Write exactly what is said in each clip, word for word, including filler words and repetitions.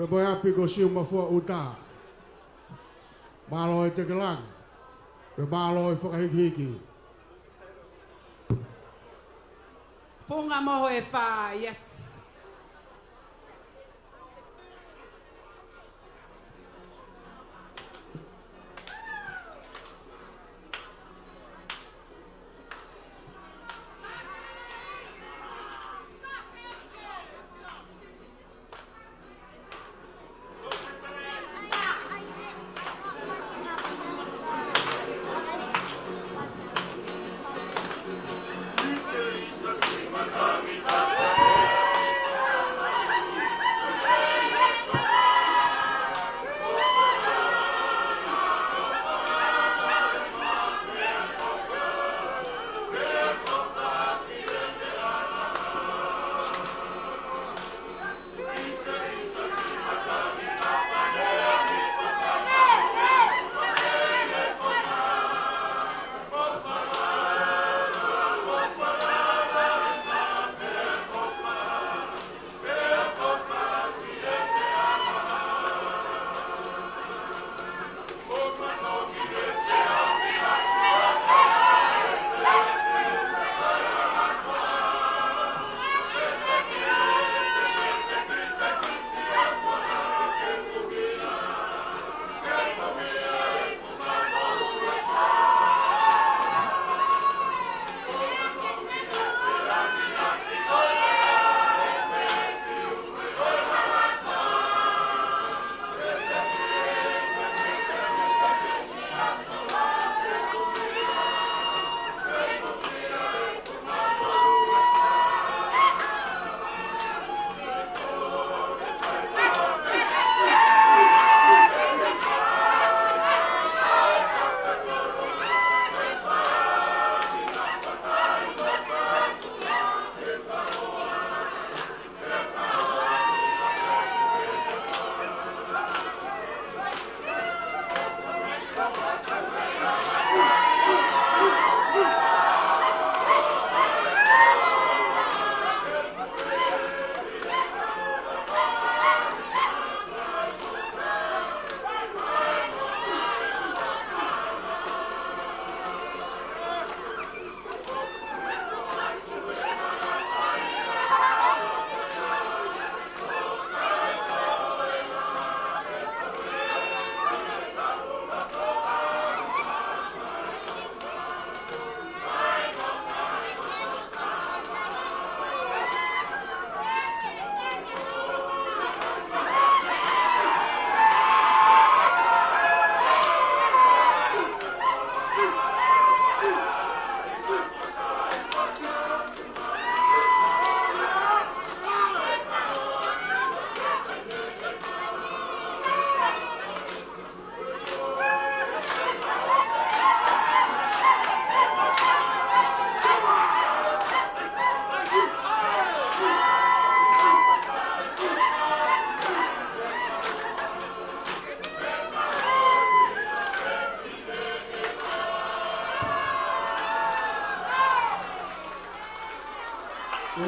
Pea mo e ʻapi ko Siumafua ʻUta. Mālō e tekelangi. Pea mālō e fakahikihiki. Funga moho e fā, yes.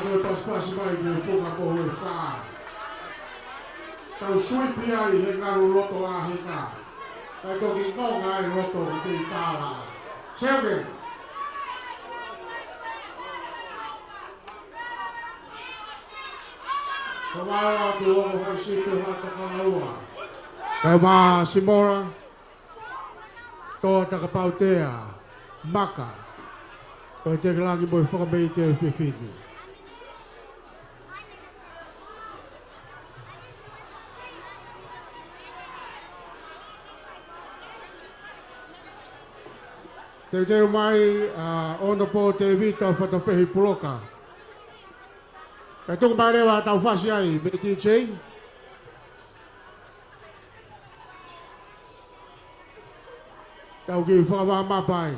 Ko e pasipasi mai ki he funga moho e fā. Tau suipi ai he ngalu loto ʻa heka. Kae toki nonga ai loto ki te tala. Seuke. Ko mālō atu o hai situ ha takalaua. Kae mā Simora. Toa Takapautea, Maka, ko e tekelangi mo e fakameʻite ʻo e efiafi ni. Teuteu mai ʻa Honourable Tevita Fatafehi Puloka. Kae tuku mai leva tau fasi ai, mei D J. Tau kiʻi fakavā mapa ai.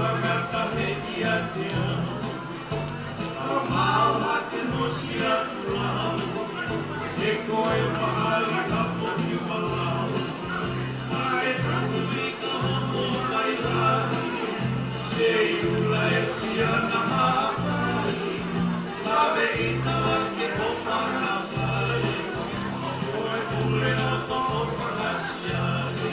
Tangata he ʻiate au. Alamao ha ke nosi atu lau. He ko e maʻali ha foki malau. Naʻe taku ika homo mai lahi. Seiula e siana haʻapai. Lave ʻi tala ke o fana pai. Ko e pule o to o fana siale.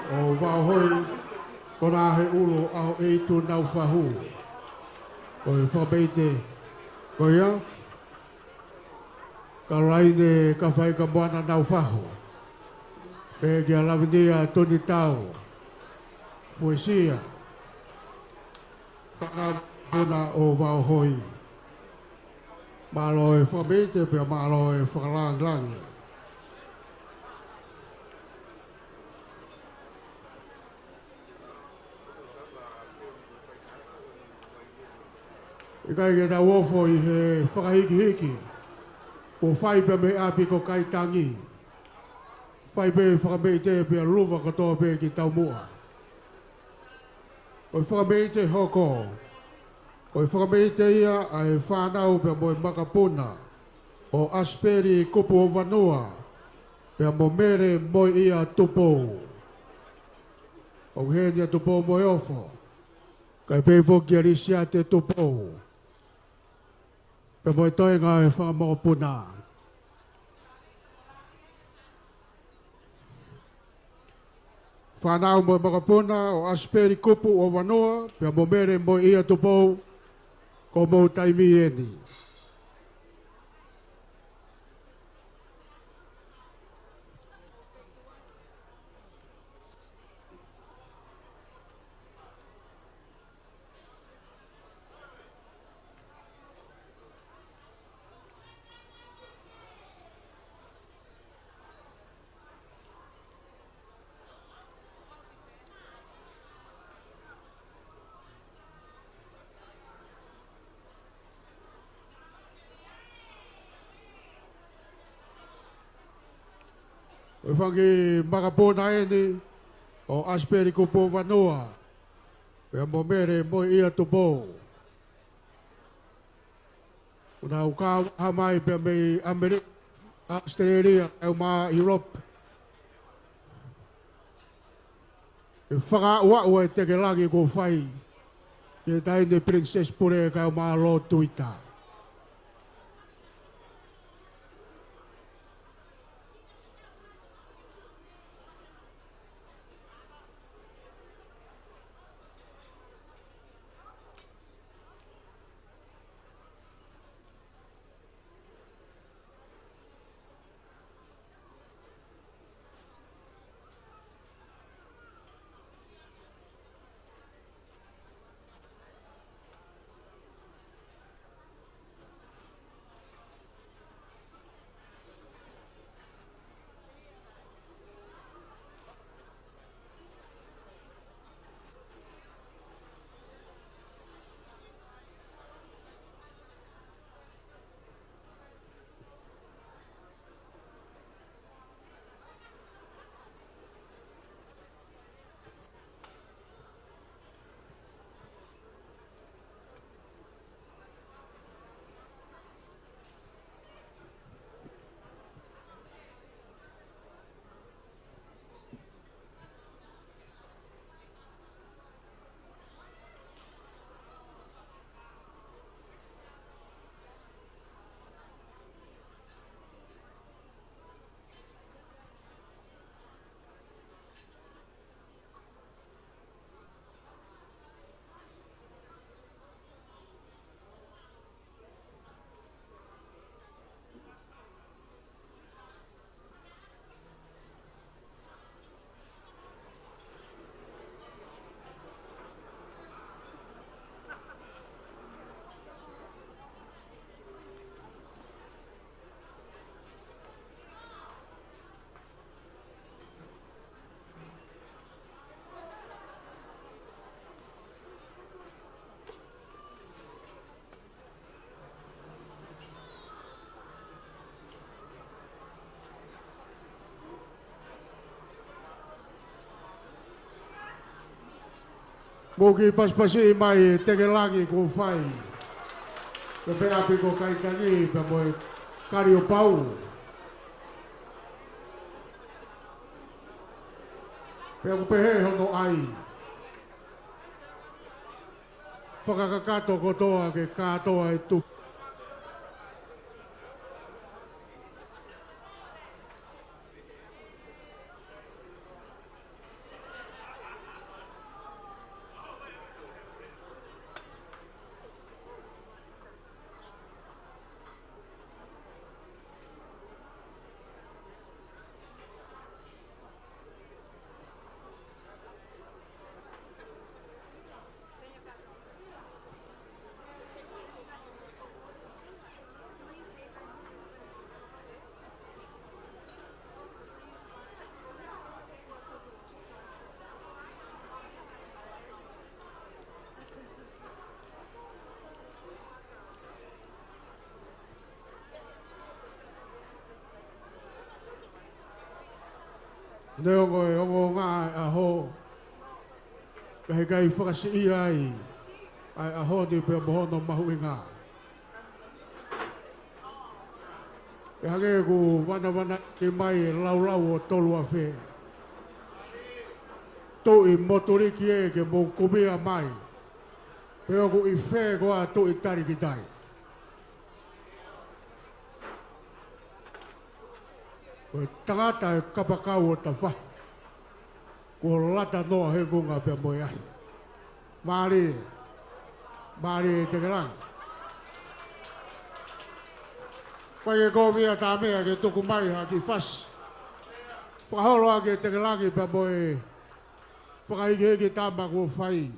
ʻO Vaohoi, ko ena he ʻulu ʻo ʻAhoʻeitu Naufahu. Ko e fakapeite ko ia, Kalolaine Kafaikamoana Naufahu. Pehē kia Lavinia Tonitau Fuesia, fanga puna ʻo Vaohoi. Mālō e fakapeite pea mālō e fakalāngilangi. ʻIkai ke tau ofo ʻi he fakahikihiki kuo fai pē mei ʻapi ko Kaitangi. Fai pē fakameʻite pea luva kotoa pē ki taumuʻa. Ko e fakameʻite hoko, ko e fakameʻite ia ʻa e fānau pea mo e makapuna ʻo ʻAsipeli Kupuʻovanua pea mo Mele Moiʻia Tupou. ʻOku ʻi heni ʻa Tupou mo e ofo, kae pehē foki kia Lisiate Tupou pea mo e toenga ʻo e fanga mokopuna. Fānau mo e makapuna ʻo ʻAsipeli Kupuʻovanua pea mo Mele Moiʻia Tupou, ko homou taimi ʻeni. Ko e fanga kiʻi makapuna ʻeni ʻo ʻAsipeli Kupuʻovanua pea mo Mele Moiʻia Tupou. ʻOku nau kau ʻaha mai pē mei ʻAmelika, ʻAositelēlia, kae ʻumaʻā ʻIulope, ʻi he fakaaʻuaʻu ʻa e tekelangi kuo fai ʻe he Taʻahine Pilinisesi Pule kae ʻumaʻā Lord Tuita. Mou kiʻi pasipasiʻi mai e tekelangi kuo fai pē mei ʻapi ko Kaitangi pea mo e Kaliopau. Pea ʻoku pehē hono ʻai. Fakakakato kotoa ke kātoa e tupu. Neongo e ongoongo ʻa e ʻaho, ka heʻikai fakasiʻia ai ʻa e ʻaho ni pea mo hono mahuʻinga. Pea hangē ʻoku vanavanaʻaki mai e laulau ʻo Toluafe, tuʻi motuliki ē ke mou kumi ia mai. Pe ʻoku ʻi fē koā tuʻi talikitai? Ko e tangata e kapakau ʻo tafahi, kuo lata noa he vunga pea mo e ʻahi. Mālie, mālie Tekelangi. Fai e kovi ʻa Tamea ke tuku mai ha kiʻi fasi fakaholo ʻaki e Tekelangi pea mo e fakahikihiki tama kuo fai.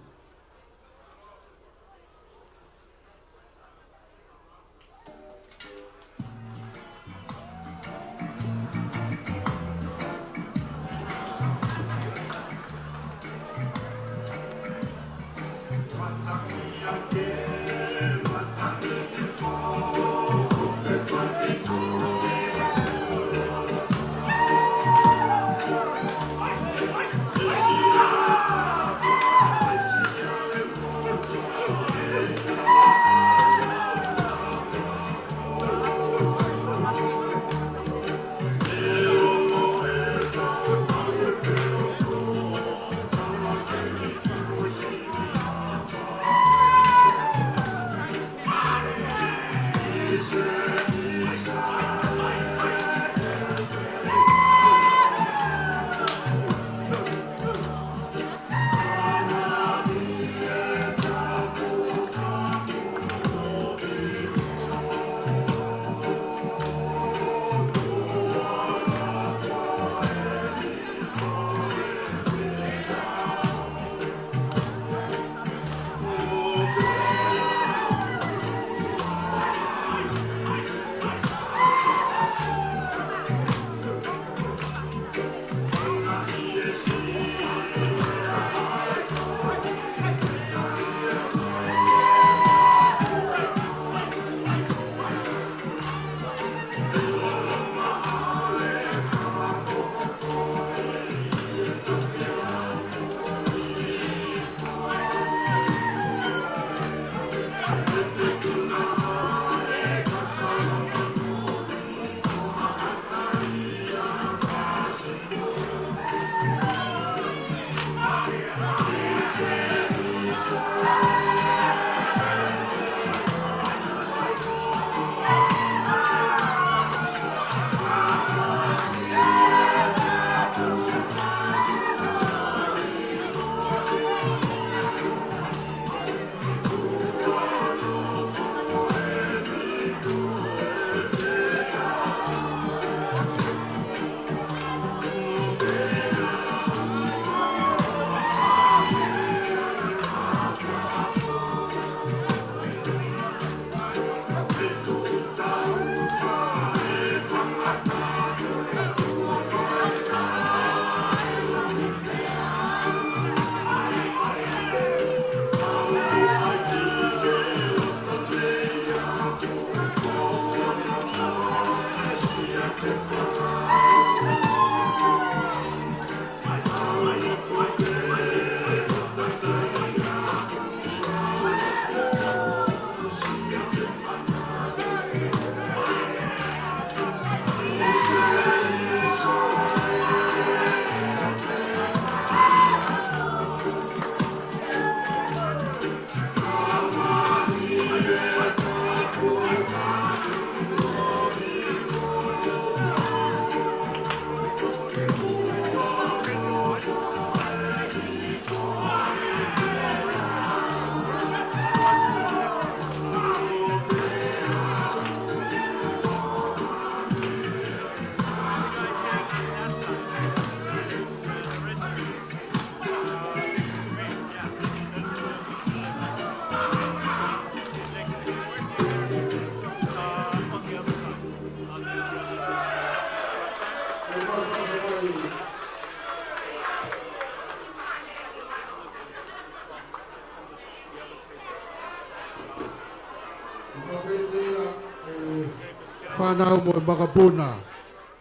Fānau mo e makapuna.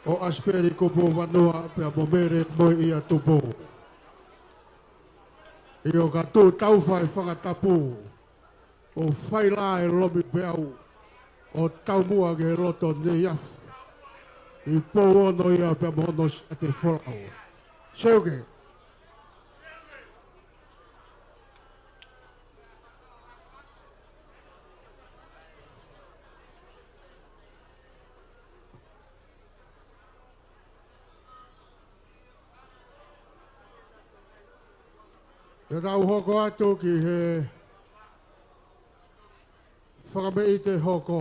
ʻo ʻAsipeli Kupu Vanua pea mo Mele Moeʻia Tupou. ʻIo, ka tuʻu taufa e fanga tapu, ʻo fai lā e lomipeau, ʻo taumuʻa ki he loto neiafu. ʻI Pouono ia pea mo hono siate folau. Seuke. Te tau hoko atu ki he fakameʻite hoko.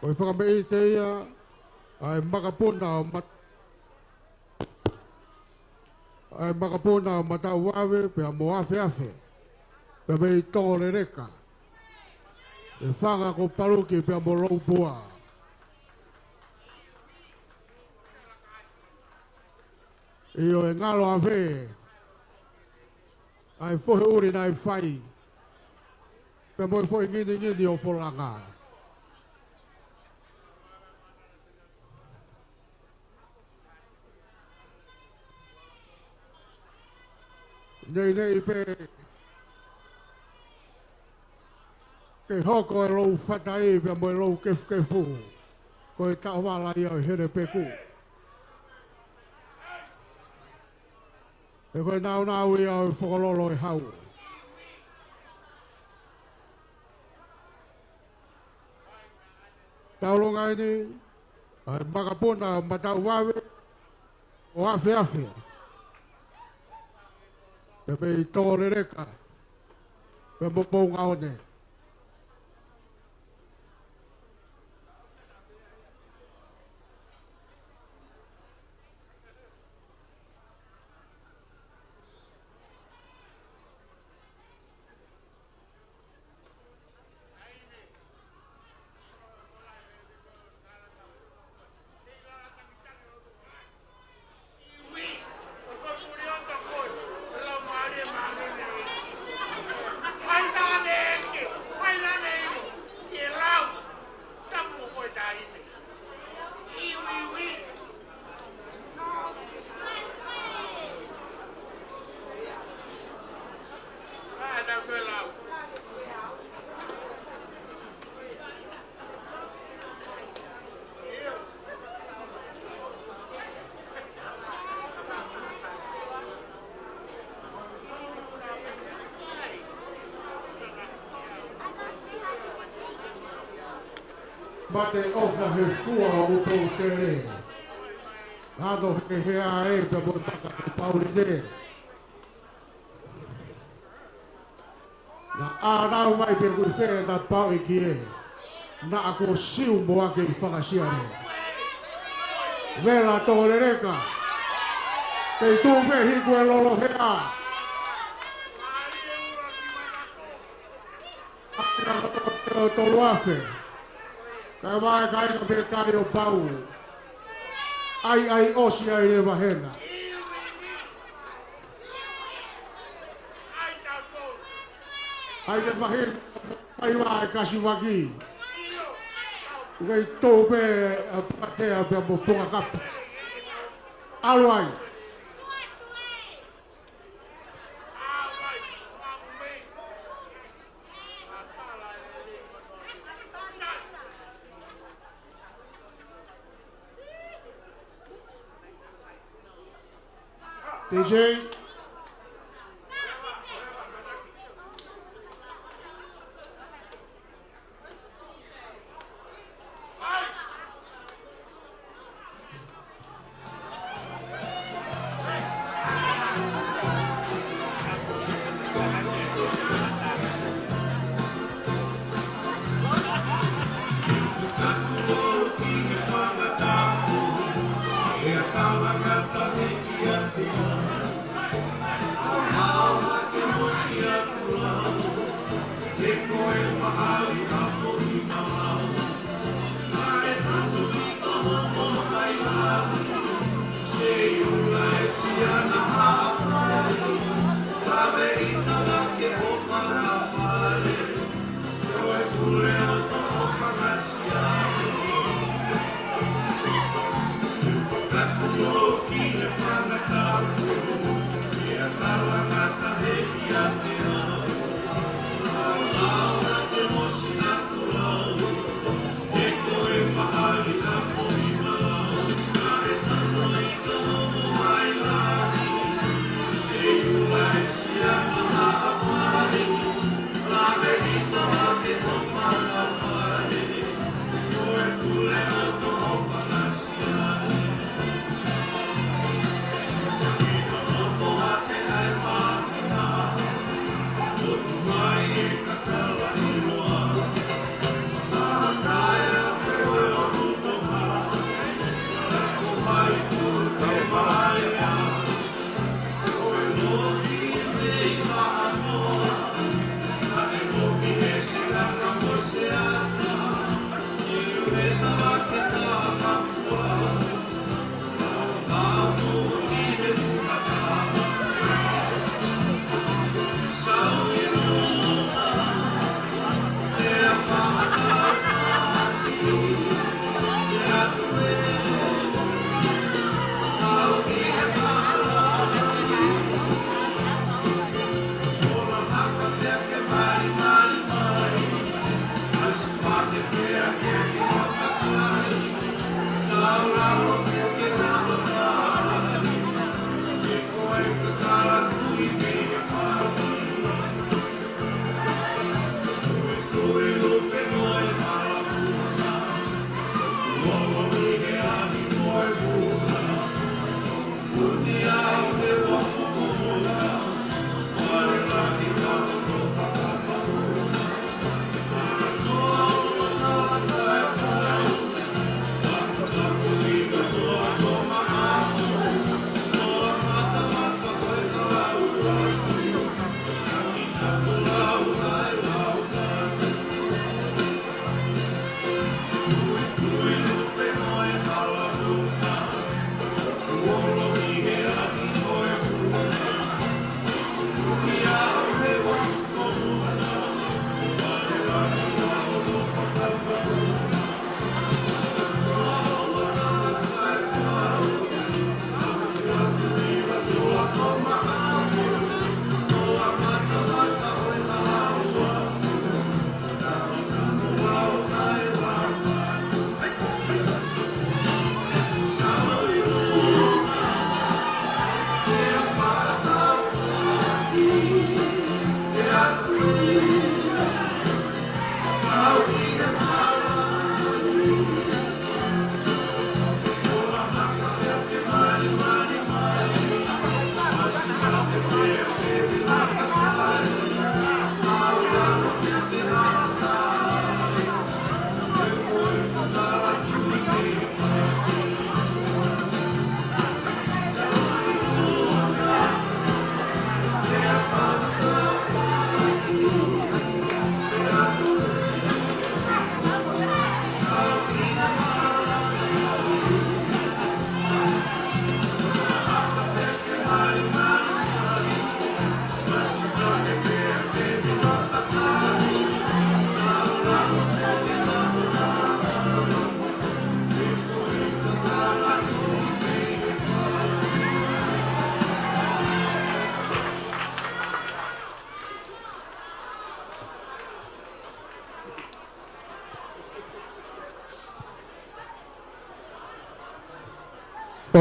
Ko e fakameʻite ia ʻa e makapuna ʻo Mat-, ʻa e makapuna ʻo Mataʻuave pea mo Afeafe, pea mei Tongoleleka. ʻE fanga ko Paluki pea mo Loupua. ʻIo, ʻe ngalo ʻave ʻa e fohe ʻuli naʻe fai, pea mo e foʻi nginingini ʻo Folanga. Neinei pē ke hoko e lou fatai pea mo e lou kefukefu, ko e taʻovala ia ʻo e helepeku. He ko e naunau ia ʻo e fokololo e hau. Taulonga eni, ʻa e makapuna ʻo Mataʻuave, ʻo Afeafe, pea mei Tongoleleka, pea mo Moʻungaʻone. Mate ʻofa he fua ʻo Upolu Tele. Naʻa nau he hea ē pea mo e maka ʻo Pauline. Naʻa nau mai pē kui fē na pau i ki ē. Naʻa ko Siu mo ake ʻi Fangasiale. Vela Tongoleleka. Kei tuʻu pē hiku e lolo hea. ʻAi ka toko tolu afe. Ka vae ka ina pē kali ʻo pau. ʻAi, ʻai ʻosi ai le vahena. ʻAi le vahena, ʻai vae kasi vaki. Uke i tō pē ʻa Patea pea mo Pongakapu. ʻAlu ai. T J.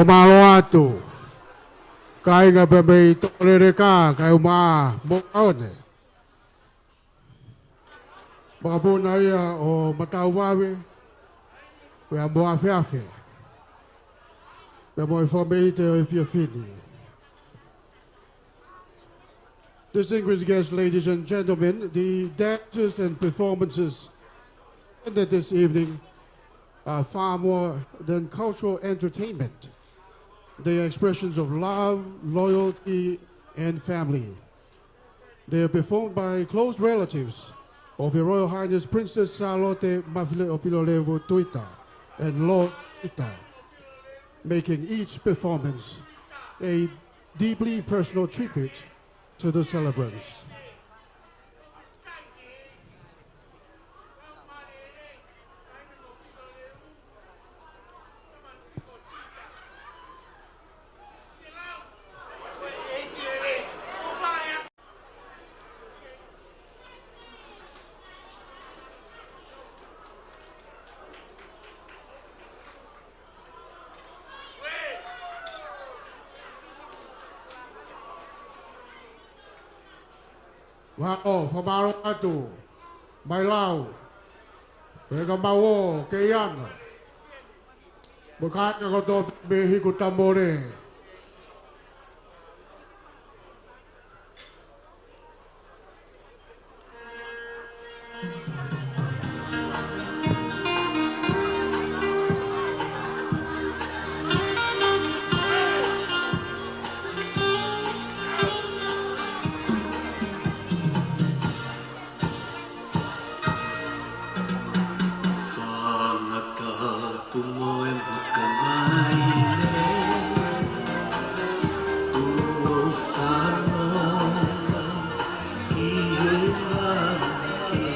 ʻO mālō atu, kāinga pea mei Tōleleka, kae ʻumaʻā mo Kaone. Makapuna ia ʻo Matauvavi, pea mo Afeafe, pea mo e fāmili ʻo e efiafi ni. Distinguished guests, ladies and gentlemen, the dances and performances presented this evening are far more than cultural entertainment. They are expressions of love, loyalty, and family. They are performed by close relatives of Her Royal Highness Princess Sālote Mafileʻo Pilolevu Tuita and Lord Tuita, making each performance a deeply personal tribute to the celebrants. Vao, fakamālō atu. Mai lau. Pea ka mau ō, ke iana. Mo e kāinga kotoa pē mei Hikutamole. Fangata kumoe makamai ne kuo fano ki he vake.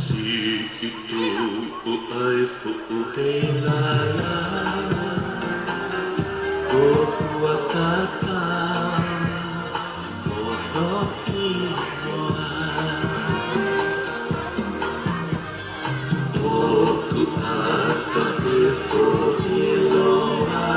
Siʻi tuʻu ʻa e fuʻu teilala, ʻo Kuatata, ʻo toki noa. ʻOku ʻata ke foʻi loa,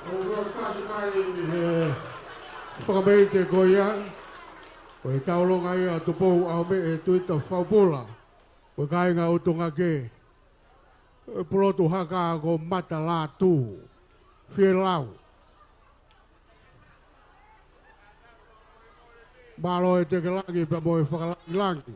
ʻOku pasi mai he fakameʻite ko ia, ko e taulonga ia ʻa Tupou ʻAhomeʻe Tuita Faupula, ko e kāinga ʻUtungake, ʻe Pulotu Haka ko Mata Lātū, Fielau. Mālō e tekelangi pea mo e fakalangilangi.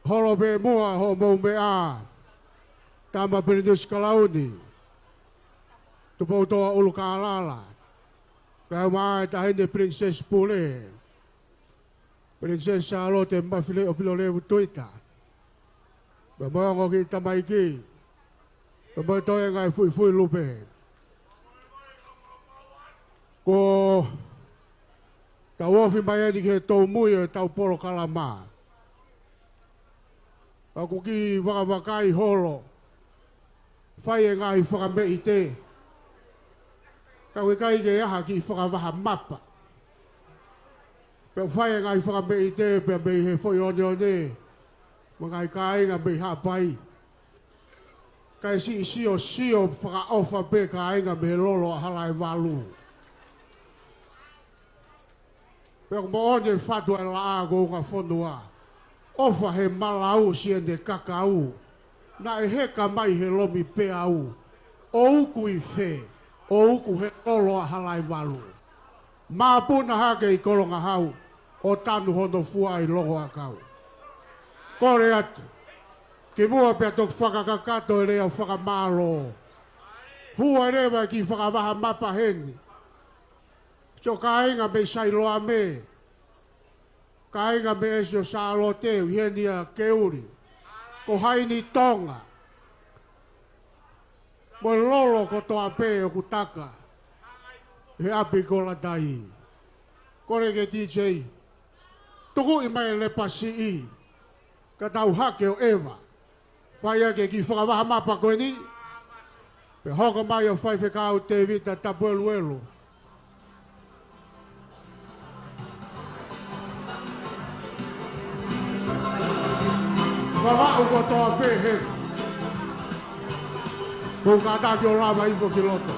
Holo pē muʻa hoʻomou meʻa, Tama Pilinisi Kalauni, Tupoutoʻa ʻUlukālala, kae ʻumaʻā e Taʻahine Pilinisesi Pule, Pilinisesi Sālote Mafileʻo Pilolevu Tuita, pea mo e ongo kiʻi tamaiki, pea mo e toenga e Fuifui Lupe. Kuo tau ofi mai eni ki he tōmui ʻo ʻetau polokalama. ʻOku kiʻi vakavakai holo, fai e ngaahi fakameʻite, ka ʻoku ʻikai ke ʻi ai ha kiʻi fakavaha mapa. Pea ʻoku fai e ngaahi fakameʻite pea mei he foʻi oneone mo e ngaahi kāinga mei Haʻapai. Kae siʻi siosio fakaʻofa pē kāinga mei he lolo ʻa Halaevalu. Pea ʻoku moʻoni e fatu ʻa e laʻā ko unga fonua. ʻOfa he malau siʻene kakau. Naʻe heka mai he lomipeau. ʻO uku ʻi fē? ʻO uku he lolo ʻa Halaevalu. Māpuna hake ʻi Kolongahau, ʻo tanu hono fua ʻi Longoʻakau. Kole atu, kimuʻa pea toki fakakakato e lea fakamālō. Hua leva e kiʻi fakavaha mapa heni. Sio kāinga mei Sailoame, kāinga mei ʻEsi ʻo Sālote, ʻi heni ʻa Keuli, ko Haini Tonga, mo e lolo kotoa pē ʻoku taka he ʻapi ko Latai. Kole ke DJ, tukuʻi mai e lepa siʻi, ka tau hake ʻo ʻeva. Fai ake e kiʻi fakavaha mapa ko eni. Pea hoko mai ʻa Faifekau Tēvita Tapueluelu. Vavaʻu kotoa pē he. Mou kātaki ʻo lava hifo ki loto.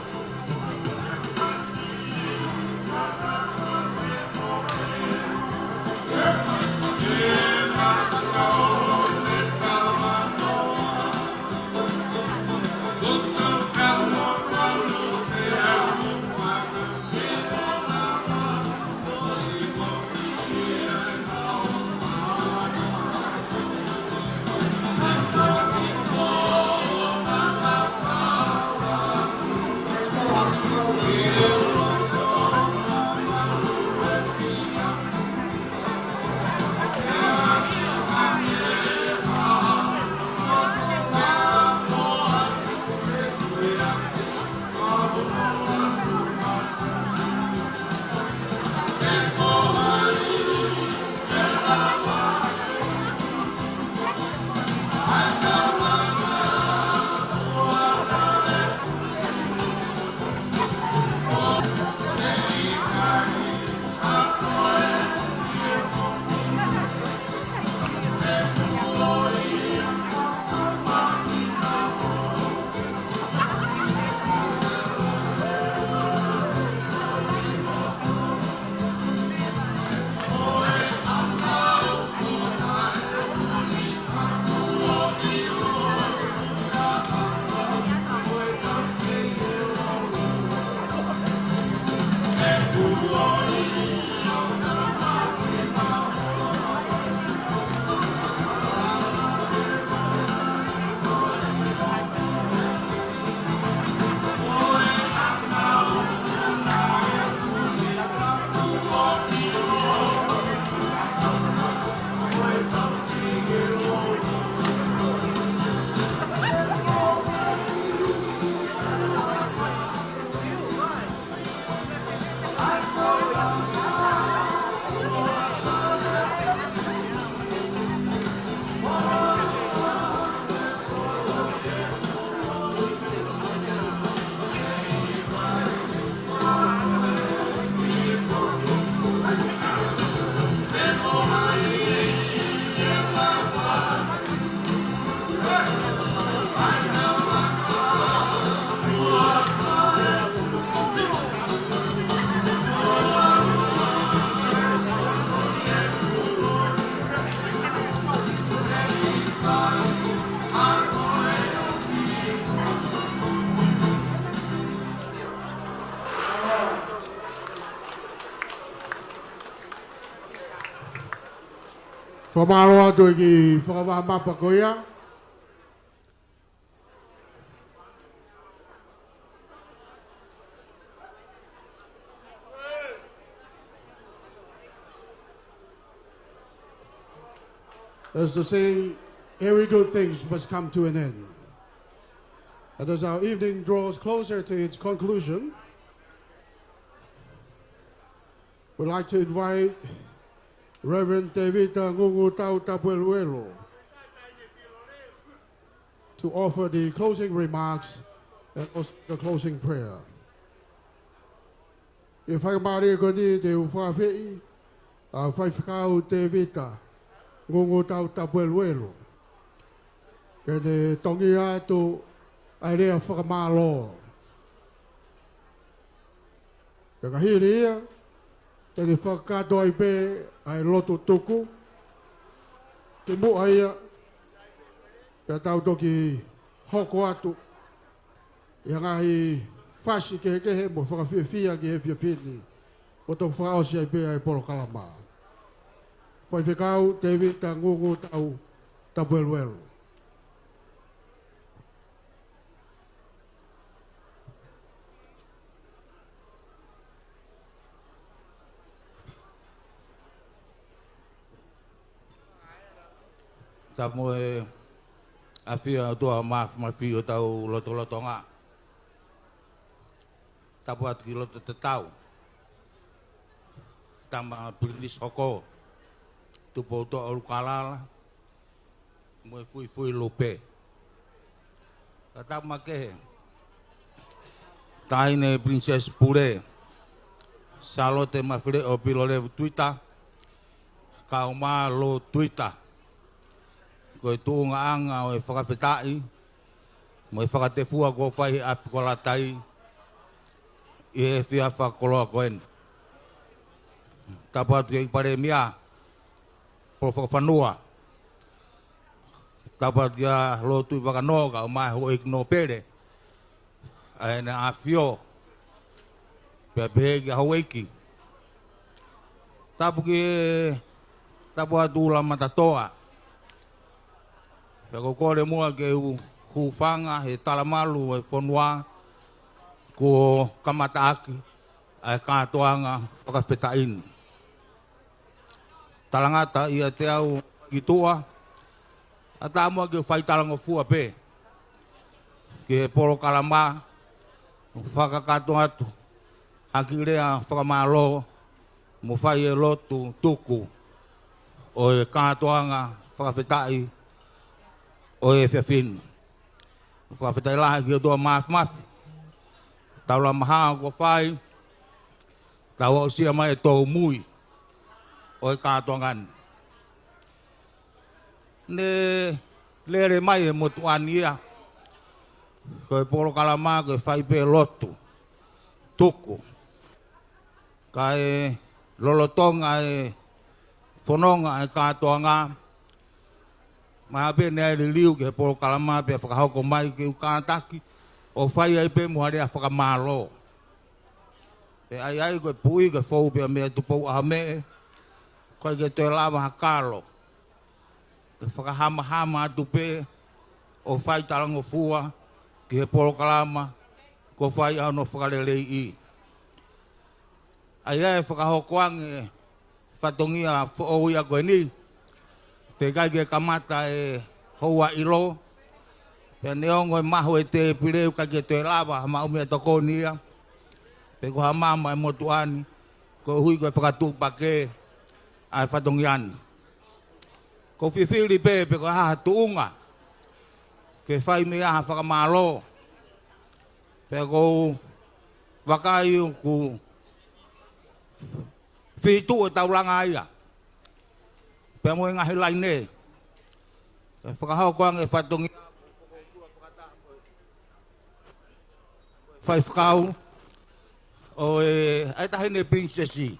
Fakamālō atu ki he fakavaʻa mapa ko ia. As to say, every good thing must come to an end. And as our evening draws closer to its conclusion, we'd like to invite Reverend Tevita Ngungutau Tapueluelu to offer the closing remarks and also the closing prayer. ʻI he faingamālie ko eni te u fakaafeʻi ʻa Faifekau Tevita Ngungutau Tapueluelu ke ne tongi atu ʻa e lea fakamālō. Pea ka hili ia, te ne fakakakato ai pē ʻa e lotu tuku kimuʻa ia, pea tau toki hoko atu ʻi he ngaahi fasi kehekehe mo fakafiefia ki he efiafi ni, ʻo toki fakaʻosi ai pē ʻa e polokalama. Faifekau Tevita Ngungutau Tapueluelu. Tapu mo e ʻafio ʻa e ʻOtua Māfimafi ʻi hotau lotolotonga. Tapu atu ki loto tatau, Tama Pilinisi Hoko, Tupoutoʻa ʻUlukalala, mo e Fuifui Lupe. Ka tapu makehe, Taʻahine Pilinisesi Pule, Sālote Mafileʻo Pilolevu Tuita, kae ʻumaʻā Lord Tuita. Ko e tuʻungaʻanga ʻo e fakafetaʻi mo e fakatefua kuo fai he ʻapi ko Lātai ʻi he efiafi fakakoloa ko eni. Tapu atu ki he ʻEiki Palēmia, Polo Fakafanua. Tapu atu kia Lord Tuʻivakanō kae ʻumaʻā e Houʻeiki Nōpele ʻa ʻEne ʻAfio, pea pehē kia Houʻeiki. Tapu ki, tapu atu ʻUlumatatoa. Pea ʻoku ou kole muʻa ke u hūfanga he talamalu ʻo e fonua kuo kamataʻaki ʻa e kātoanga fakafetaʻi ni. Talangata ʻiate au ki tuʻa, ʻatā muʻa ke u fai talangofua pē ki he polokalama, fakakakato atu ha kiʻi lea fakamālō mo fai e lotu tuku ʻo e kātoanga fakafetaʻi ʻo e efiafi ni. Fakafetaʻi lahi ki he ʻOtua Māfimafi, taulama hā kuo fai, tau aʻusia mai e tōmui ʻo e kātoanga ni. Ne lele mai e motuʻa ni ia, ko e polokalama ko e fai pē lotu tuku, kae lolotonga e fononga e kātoanga, mahalo pē naʻe liliu ki he polokalama pea fakahoko mai ke u kātaki ʻo fai ai pē mo ha lea fakamālō. Pea ʻai ai ko e puʻi ke fou pē mei Tupou ʻAhomeʻe, ʻikai ke toe lava ha kalo. Ke fakahamahama atu pē ʻo fai talangofua ki he polokalama kuo fai ʻa hono fakaleleiʻi. ʻA ia ʻe fakahoko ange e fatongia foʻou ia ko eni, teʻeki ai ke kamata e houa ʻilo, pea neongo e mahu e tēpile ʻoku ʻikai ke toe lava ha maʻu meʻatokoni ia pe ko ha mama e motuʻa ni, koeʻuhi ko e fakatuʻupakē ʻa e fatongia ni. ʻOku ou fifili pē pe ko e hā ha tuʻunga ke fai mei ai ha fakamālō. Pea ʻoku ou vakai ʻoku fihituʻu e taulanga ia pea mo e ngaahi laine. Pea fakahoko ange e fatongia, faifekau, ʻo e, ʻa e Taʻahine Pilinisesi.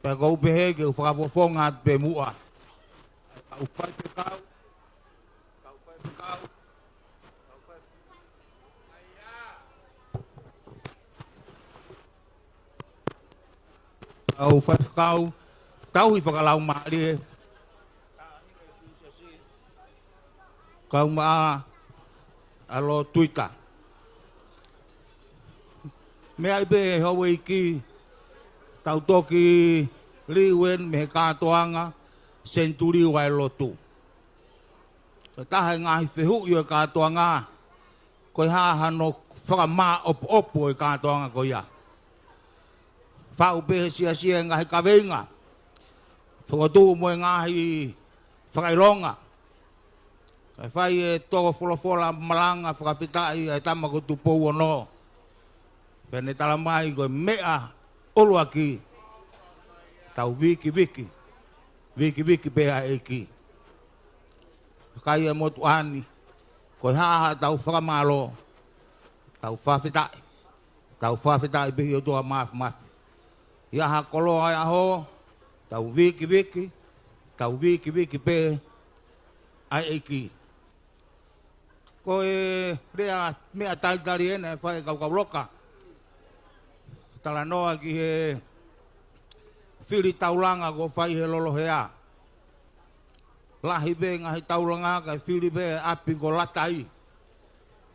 Pea ʻoku ou pehē ke u fakafofonga atu pē muʻa ʻa e kau faifekau, kau faifekau, kau faifekau, tauhi fakalaumālie, Kaumaʻa ʻa Lord Tuita. Meʻa ʻi pē houʻeiki, tau toki liu eni mei he kātoanga Senituli ʻa e lotu. Ko e taha e ngaahi fehuʻi ʻo e kātoanga, ko e hā hano fakamāʻopoʻopo e kātoanga ko ia. Faʻu pē he siasi e ngaahi kaveinga, fokotuʻu mo e ngaahi fakaʻilonga. Kae fai e toko folofola malanga fakafetaʻi ʻa e tama ko Tupou Ono. Pea ne tala mai ko e meʻa ʻuluaki, tau vikiviki, vikiviki pē ʻa e ʻEiki. Kakai e motuʻa ni, ko e hā haʻatau fakamālō, tau fakafetaʻi. Tau fakafetaʻi pē ki he ʻOtua Māfimafi. ʻI ha koloa ʻi he ʻaho, tau vikiviki, tau vikiviki pē ʻa e ʻEiki. Ko e lea meʻa talitali ena ʻe fai ʻe Kaukauloka. Talanoa ki he fili taulanga kuo fai he Lolohea. Lahi pē ngaahi taulanga kae fili pē ʻapi ko Latai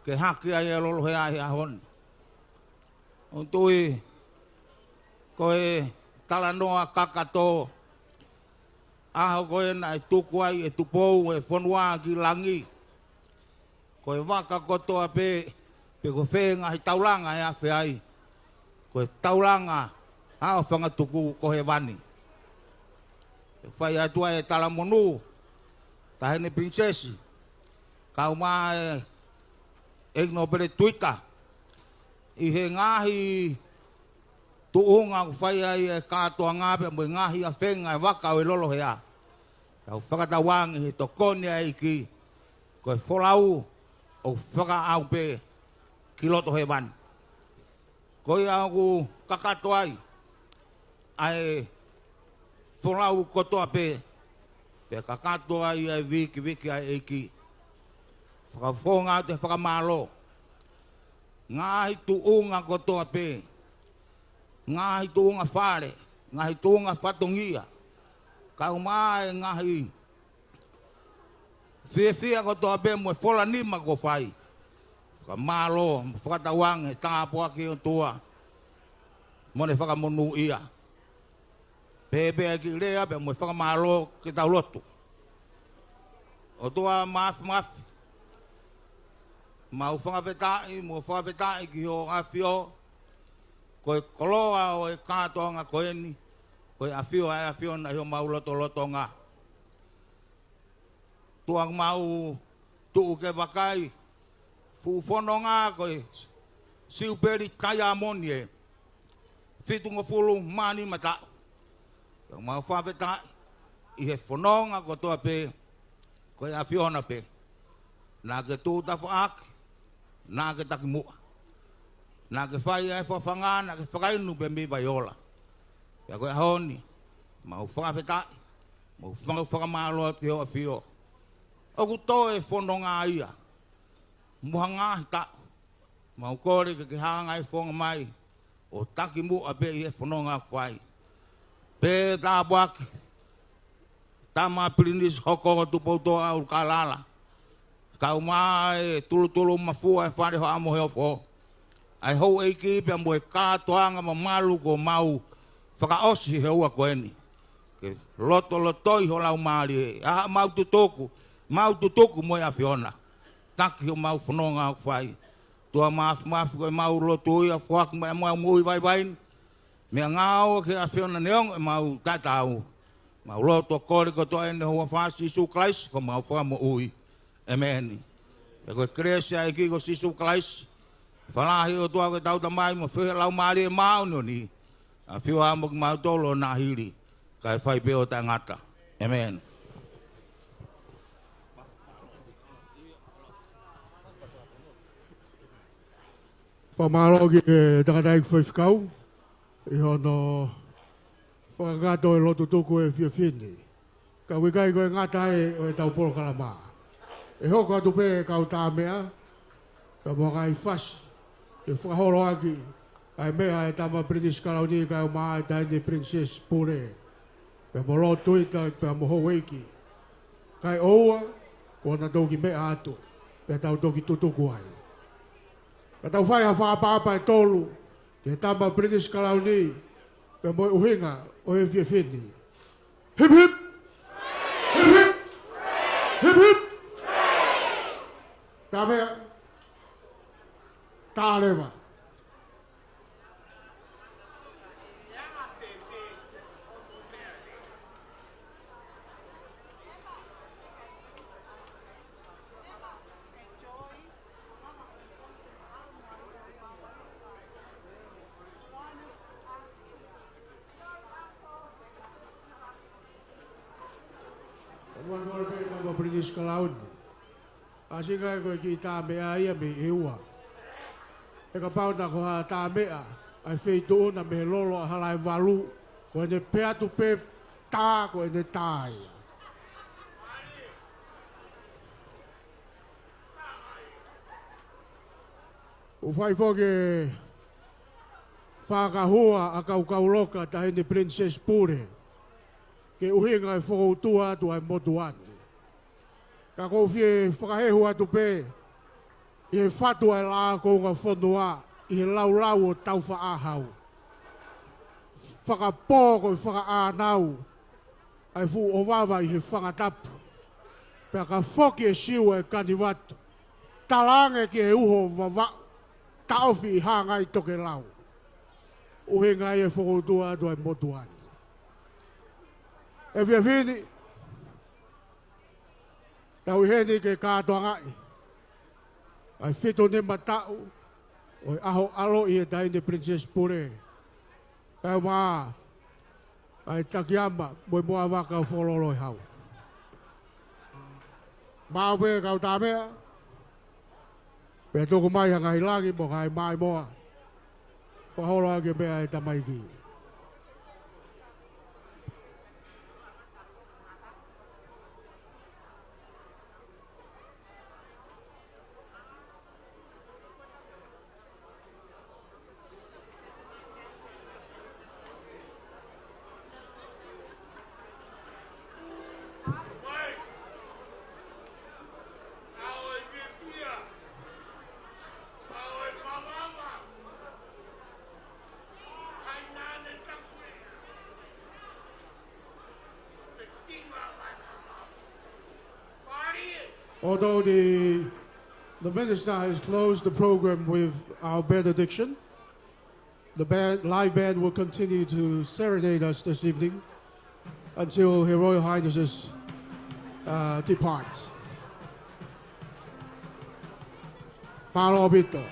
ke hake ai e Lolohea he ʻaho ni. ʻOku ou tui ko e talanoa kakato, ʻaho ko ē naʻe tuku ai ʻe Tupou e fonua ki langi. Ko e vaka kotoa pē, pe ko fē ngaahi taulanga ʻe afe ai, ko e taulanga ʻa e fanga tuku ko hēvani. ʻE fai atu ai e talamonū, Taʻahine Pilinisesi, kae ʻumaʻā e ʻEiki Nōpele Tuita, ʻi he ngaahi tuʻunga ʻoku fai ai e kātoanga pea mo e ngaahi afenga e vaka ʻo e Lolohea. Tau fakatauange he tokoni ʻa e ʻEiki, ko e folau ʻoku fakaʻau pē ki loto hēvani. Ko ia ʻoku kakato ai ʻa e folau kotoa pē, pea kakato ai ʻa e vikiviki ʻa e ʻEiki. Fakafofonga atu e fakamālō. Ngaahi tuʻunga kotoa pē, ngaahi tuʻunga fale, ngaahi tuʻunga fatongia, kae ʻumaʻā e ngaahi fiefia kotoa pē mo e fola nima kuo fai. Fakamālō, mo fakatauange, tāpuaki ʻOtua, mo ne fakamonūʻia. Pēpē ki he lea pea mo e fakamālō ke tau lotu. ʻOtua Māfimafi, mau fakafetaʻi, mau fakafetaʻi ki hoʻo ʻAfio, ko e koloa ʻo e kātoanga ko eni, ko e ʻAfio ʻa e ʻAfiona ʻi homau lotolotonga. Tuku ke mau tuʻu ke vakai, fuʻu fononga ko e Siupeli Taiamoni ʻe fitungofulu mā nima taʻu. Tuku ke mau fakafetaʻi ʻi he fononga kotoa pē, ko e ʻAfiona pē. Naʻa ke tuʻu tafaʻaki, naʻa ke takimuʻa. Naʻa ke fai ʻa e fafanga, naʻa ke fakainu pē mei Vaiola. Pea ko e ʻaho ni, mau fakafetaʻi, mau faka-, fakamālō atu ki hoʻo ʻAfio. ʻOku toe fononga ia, mo ha ngaahi taʻu. Mau kole ke ke hanga ʻo fofonga mai, ʻo takimuʻa pē ʻi he fononga ʻoku fai. Pea tāpuaki Tama Pilinisi Hoko Tupoutoʻa ʻUlukalala, kae ʻumaʻā e tulutulu mafua e Fale ʻo Haʻa Moheofo, ʻa e houʻeiki pea mo e kātoanga mamalu kuo mau fakaʻosi he ʻaho ko eni. Ke lotolotoi ho laumālie, ʻa haʻamau tutuku, mau tutuku mo e ʻAfiona. Taki homau fononga ʻoku fai. ʻOtua Māfimafi, ko ʻemau lotu ia, foaki mai ʻemau moʻui vaivai ni, meʻangāue ki he ʻAfiona neongo ʻemau tatau. Mau lotu ʻo kole kotoa eni ʻi he huafa ʻo Sīsū Kalaisi ko homau Fakamoʻui. ʻĒmeni. Pea ko e kelesi ʻa e ʻEiki ko Sīsū Kalaisi, falala ʻa e ʻOtua ko ʻetau Tamai mo e feohi ʻa e Laumālie Māʻoniʻoni, ʻafio ā mo kimautolu ʻo nahili, kae fai pē ʻo taʻengata. ʻĒmeni. Fakamālō ki he tangataʻeiki faifekau ʻi hono fakakakato e lotu tuku he efiafi ni. Ka ʻoku ʻikai ko e ngata ē ʻo ʻetau polokalama. ʻE hoko atu pē kau tā meʻa, ka mo e ngaahi fasi, ke fakaholoaki ʻa e meʻa ʻa e Tama Pilinisi Kalauni kae ʻumaʻā e Taʻahine Pilinisesi Pule, pea mo Lord Tuita, pea mo houʻeiki. Kae ʻoua, kuo na toki meʻa atu, pea tau toki tutuku ai. Ka tau fai ha fakaʻapaʻapa ʻe tolu ki he tama Pilinisi Kalauni, pea mo e ʻuhinga ʻo e efiafi ni. Hip, hip! Hip, hip! Hip, hip! Tāmeʻa. Tāleva. Ua noa pē tama Pilinisi Kalauni. ʻAsi ngaahi ko e kiʻi tāmeʻa ia mei ʻEua. ʻE kapau naʻa ko ha tāmeʻa ʻa e feituʻu na mei he lolo ʻa Halaevalu, ko ʻene pē atu pē tā, ko ʻene tā ia. ʻOku fai foki e fakahua ʻa Kaukauloka, taʻahine Princess Pule, ke ʻuhinga e fokoutua atu ʻa e motuʻa ni. Ka ʻoku ou fie fakahehu atu pē ʻi he fatu ʻa e laʻākougafonua ʻi he laulau ʻo Taufaʻāhau. Fakapō ko e fakaʻānau ʻa e fuʻu ʻovava ʻi he fanga tapu. Pea ka foki e siu ʻa e kanivatu, talaange ki he uho Vavaʻu, taʻofi ʻi Hāngai Tokelau. ʻUhinga ia e fokoutua atu ʻa e motuʻa ni. Efiafi ni, tau ʻi heni ke kātoangaʻi ʻa e fitu nima taʻu ʻo e ʻaho ʻaloʻi ʻa e taʻahine Princess Pule, kae ʻumaʻā ʻa e Takiama mo e Moa Vaka ʻo Fokololo ʻe Hau. Maʻu pē kau tāmeʻa, pea tuku mai ha ngaahi langi mo ha ngaahi maʻimoa. Fakaholo ʻaki e meʻa ʻa e tamaiki. Although the, the minister has closed the program with our benediction, the band, live band will continue to serenade us this evening until Her Royal Highnesses, uh, depart. Mālō ʻaupito.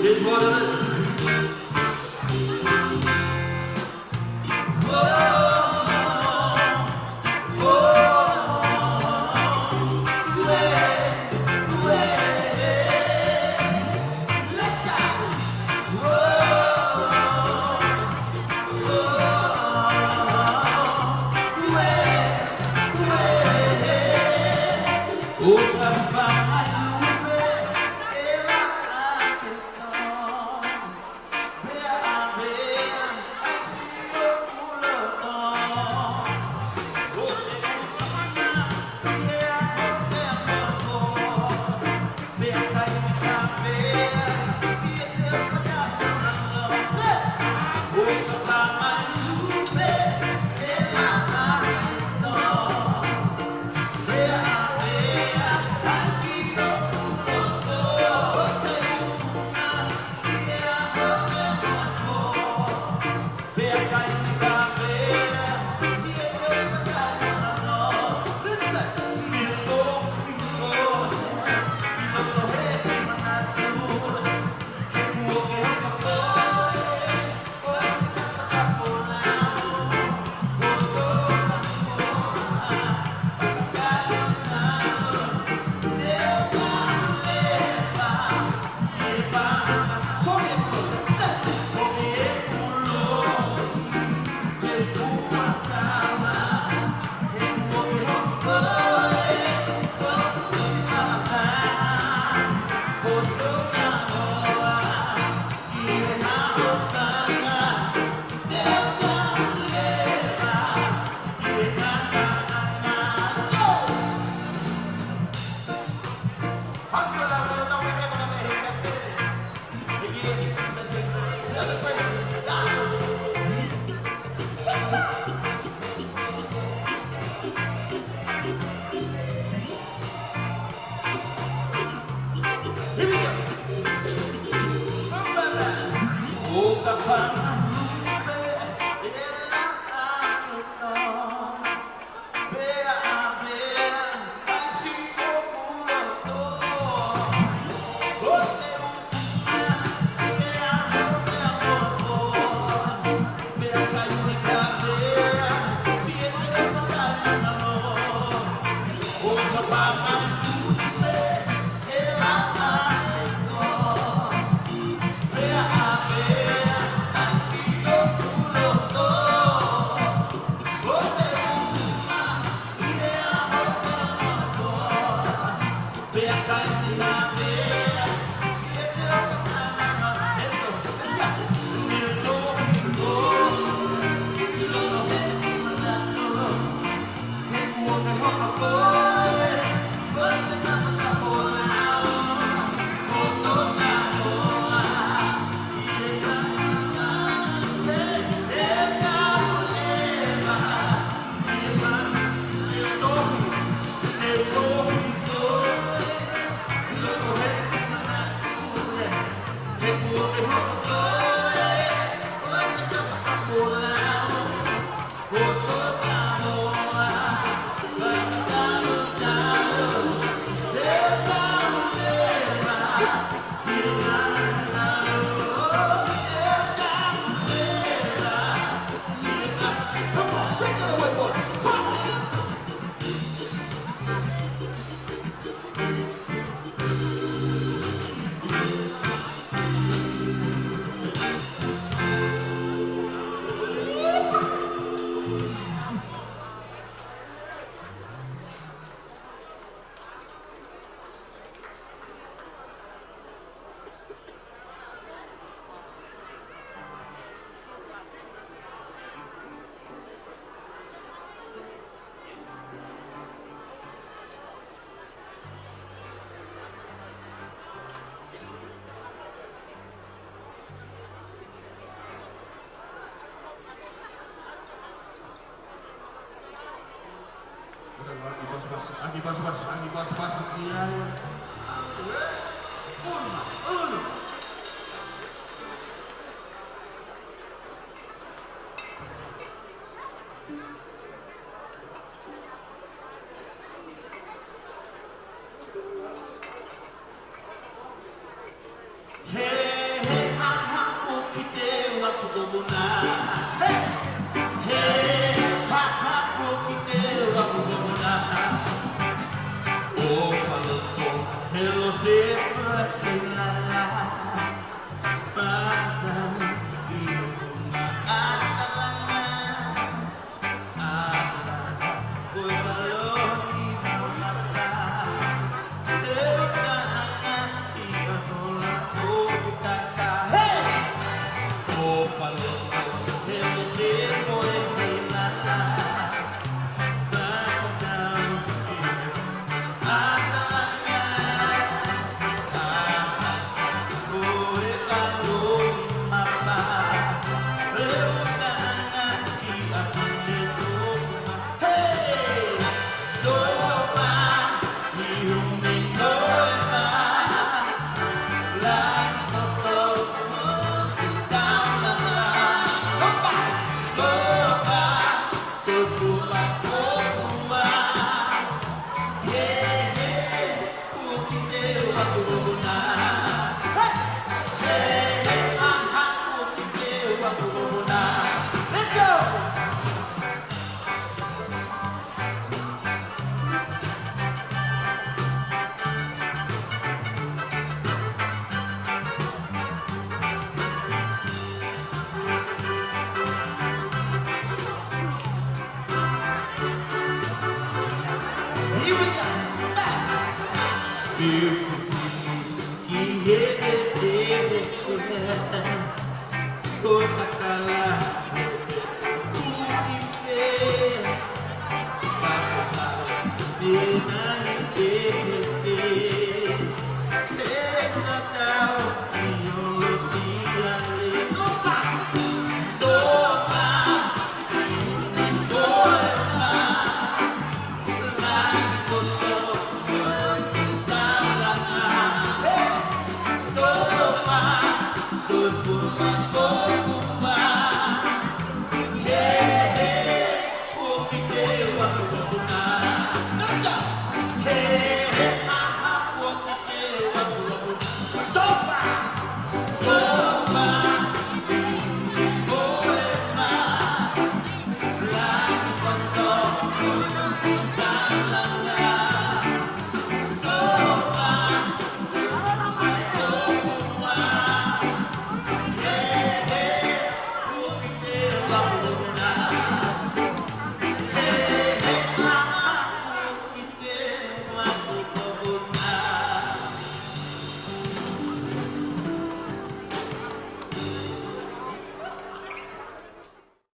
This one is it. ʻAki pasipasi, ʻaki pasipasi, ʻaki pasipasi ki ai. Uno, uno. He, he, ha, ha, ʻoku te ua fuko muna. He, he, ha, ha, ʻoku te ua fuko muna. ʻOfa loto, he lo se ua he la la. Pata, i funa atalanga. Here we go. Back.